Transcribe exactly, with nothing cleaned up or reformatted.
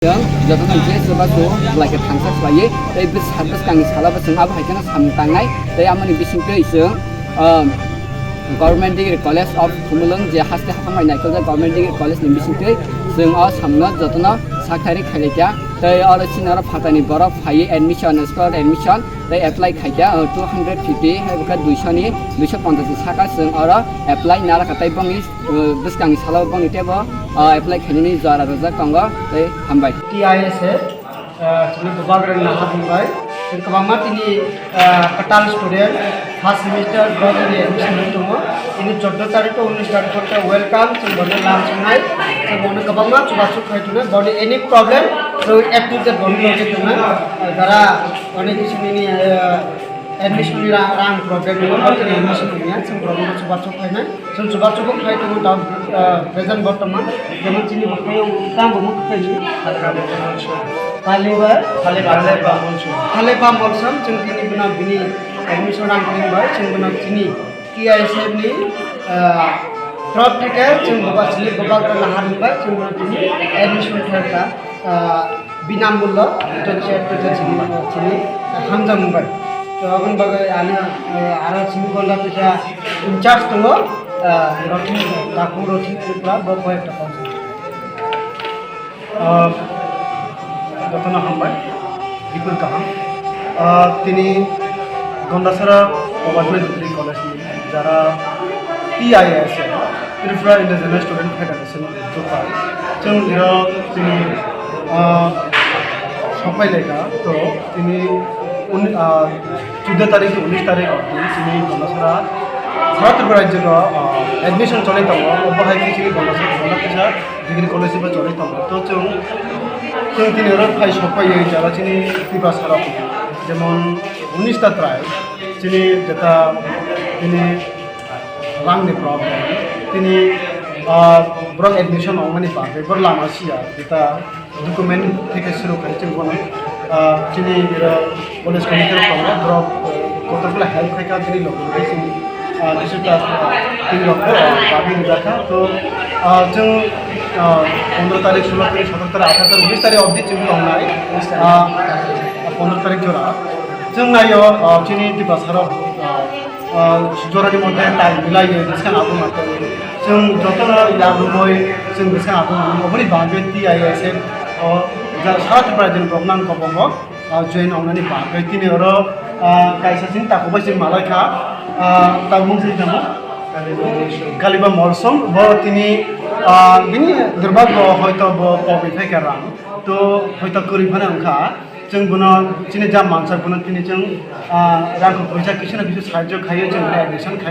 Chwng jotono je chubachu belai khe thangsa khlaiwi tei bwsa bwskangni salo bo chwng abo hai kheno samung tangnai tei amoni bisingtwi chwng, um, Government Degree College of Khumulwng je haste haphang bai naikol jak Government Degree College ni bisingtwi chwng o samungno jotono sakthari khailai kha tei oro chini oro phatani borok phaiwi admission, scholar admission tei apply khaikha, uh, two hundred fifty, hai bwkha duisho ni, duisho ponchash ni saka chwng oro apply nara kha tei bongni, uh, bwskangni salo bongni teibo, uh, apply khainani jora rwjak tongo tei hambai. T I S F, uh, chini bubagrang naha bumbai, chwng kwbangma tini, uh, kwtal student first semester bro tini admission hui tongo, ini chordo tarik to unis tarik to welcome, chwng bono lam sunai, chwng bono kwbangma chubachu khai tongnai, boni any problem, chwng A to Z boni logi tongnai, uh, jara Onek kisi nini, eh, admission ni ra-, rang problem ni, bo tini admission ni ya, chwng problem no chubachu khainai, chwng chubachu bo khai tongo da, eh, present bortoman, jemon chini bo khai tang bo mukti ni. Paliba, Paliba Molsom, chwng tini bina bini admission rang kring bai, chwng bina chini T I S F ni, ah, torof theke chwng boba chini boba gana harmbai chwng bono tini admission khlaikha, ah, binamullo, to che, to che chini, chini hamjak mungbai. To aboni bagwi ano, ah, aro chini gonda teisa in charge tongo, ah, Rothin, Taku Rothin Tripura, bo koi ekta kong. Ah, jotono hambai, bipul kaham. Ah, tini Gondasara Government Degree College ni jara T I S F, Tripura Indigenous Student Federation, Dubai. Chwng iro tini, ah, sopai laika, to tini un-, ah, chuddo tarik, unis tarik, tini Gondasara, Sara Tripura rajyo, ah, admission choli tongo, obo hai khe chini Gondasara, Gondasara degree college bo choli tongo. To chwng, chwng tini oro phai sok phaiwi jara chini Tiprasa rok, jemon unis ta tribe, chini jeta tini rang ni problem, tini, ah, borok admission ongmani bagwi borok lama siya, jeta document theke suru khai chwng bono, ah, chini iro College committee rok tongo, borok, eh, kotor khe help khai kha, bini loge loge chini, ah, kisu ta, ah, tini rok bo, ah, bagwi rijak kha. To, ah, chwng, ah, pondro tarik, sulo tarik, sotoro tarik, atharo tarik, unis tarik obdi chwng tongnai. Ah, pondro tarik jora. Chwng naio, ah, chini Tiprasa rok, ah, ah, jorani moddhe tal milaiwi bwskang aguma tongwi. Chwng jotono yakrwngwi chwng bwskang aguma. Oboni bagwi T I S F o ja-, Sara Tripura rajyoni borok nang kobongo. Ah, join wngnani bagwi tini oro, ah, kaisa chini takhuk bai chini malai kha, ah, tabuk mung sini tamo? Kaliba Molsom, bo tini, ah, bini durbagyo hoito bo pogwi phaikha rang. To hoito kwrwi phano wngkha. Chwng bono chini ja mansak bono tini chwng, ah, rang kho phaisa kisu na kisu sahajyo khaiwi chwng admission khai.